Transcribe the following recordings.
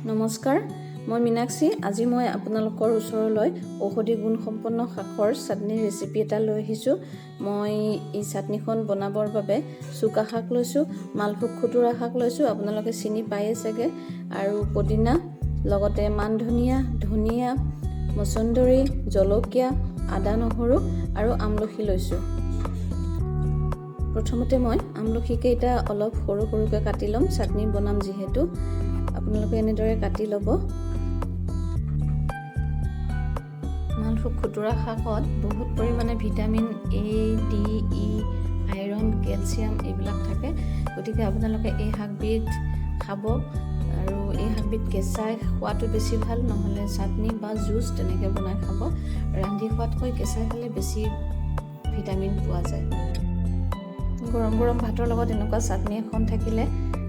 নমস্কাৰ, মই মীনাক্ষী। আজি মই আপোনালোকৰ ওচৰলৈ ঔষধি গুণসম্পন্ন শাকৰ চাটনিৰ ৰেচিপি এটা লৈ আহিছোঁ। মই এই চাটনিখন বনাবৰ বাবে চুকা শাক লৈছোঁ, মালভোগ খুতুৰা শাক লৈছোঁ, আপোনালোকে চিনি পায়ে চাগে, আৰু পদিনা, লগতে মান ধনিয়া, ধনিয়া, মচন্দৰী, জলকীয়া, আদা, নহৰু আৰু আমলখি লৈছোঁ। প্ৰথমতে মই আমলখিকেইটা অলপ সৰু সৰুকৈ কাটি ল'ম, চাটনি বনাম যিহেতু। আপোনালোকে এনেদৰে কাটি ল'ব। মালভোগ খুতুৰা শাকত বহুত পৰিমাণে vitamin A, D, E, iron, calcium এইবিলাক থাকে। গতিকে আপোনালোকে এই শাকবিধ খাব আৰু এই শাকবিধ কেঁচাই খোৱাটো বেছি ভাল, নহ'লে চাটনি বা জুচ তেনেকৈ বনাই খাব। ৰান্ধি খোৱাতকৈ কেঁচাই খালে বেছি ভিটামিন পোৱা যায়। গৰম গৰম ভাতৰ লগত এনেকুৱা চাটনি এখন থাকিলে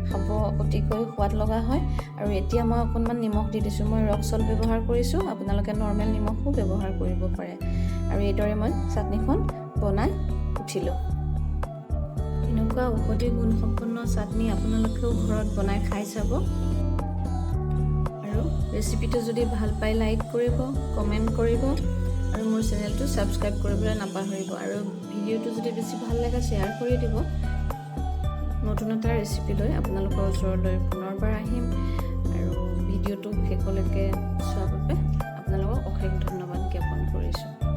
খাব অতিকৈ সোৱাদ লগা হয়। আৰু এতিয়া মই অকণমান নিমখ দি দিছোঁ। মই ৰক চল্ট ব্যৱহাৰ কৰিছোঁ, আপোনালোকে নৰ্মেল নিমখো ব্যৱহাৰ কৰিব পাৰে। আৰু এইদৰে মই চাটনিখন বনাই উঠিলোঁ। এনেকুৱা ঔষধি গুণসম্পন্ন চাটনি আপোনালোকেও ঘৰত বনাই খাই চাব। আৰু ৰেচিপিটো যদি ভাল পায়, লাইক কৰিব, কমেণ্ট কৰিব আৰু মোৰ চেনেলটো ছাবস্ক্ৰাইব কৰিবলৈ নাপাহৰিব। আৰু ভিডিঅ'টো যদি বেছি ভাল লাগে, শ্বেয়াৰ কৰি দিব। নতুন এটা ৰেচিপি লৈ আপোনালোকৰ ওচৰলৈ পুনৰবাৰ আহিম। আৰু ভিডিঅ'টো শেষলৈকে চোৱাৰ বাবে আপোনালোকক অশেষ ধন্যবাদ জ্ঞাপন কৰিছোঁ।